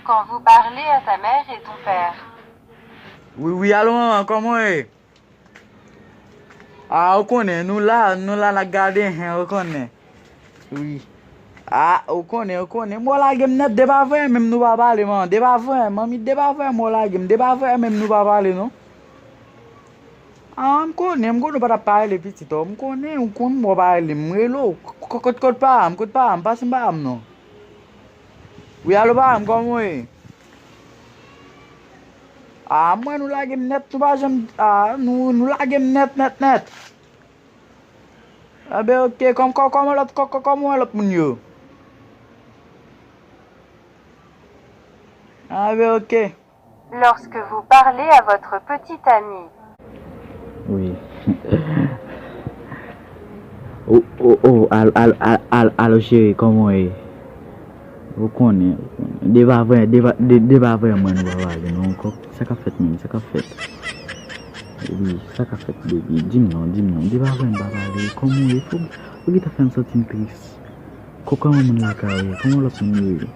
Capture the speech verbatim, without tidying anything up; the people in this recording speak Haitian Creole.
Quand vous parlez à ta mère et ton père. Wi, wi, alo manman, kòman w ye? Ah, ou konnen, nou la, nou la n ap gade, hen, ou konnen. Wi. Ah, ou konnen, ou konnen. Mwen lage m nèt, depa vre, menm nou pa pale, manman. Depa vre, manmi, depa vre, mwen lage m. Depa vre, menm nou pa pale, non. Ah, m konnen, m konnen w pa t ap pale, pitit, oh. M konnen, ou konn mwen pale, m rele w. Kot, kot pa m, kot pa m, pase m pa m, non. Wi, alo, pa m, kòman w ye? Ah, mwen, nou lage m nèt, nou pa janm, ah, nou, nou lage m nèt, nèt, nèt. Enben, oke, kòm, kòm, kòman lòt, kòm, kòm, kòman lòt moun yo? Enben, oke. Lorsque vous parlez à votre petit ami. Wi. Oh, oh, oh, al, al, al, al, alo cheri, kòman w ye? Ou konnen, ou konnen. Depa vre, depa, de, depa vre mwen nou pa pale, non, ankò. Sa k ap fèt menm, sa k ap fèt? Wi, sa k ap fèt, baby? Di m non, di m non. Depa vre m pa pale, kòman w ye? Fò, ou gentan fè m santi m tris. Kò, kòman moun lakay ou ye? Kòman lòt moun yo ye?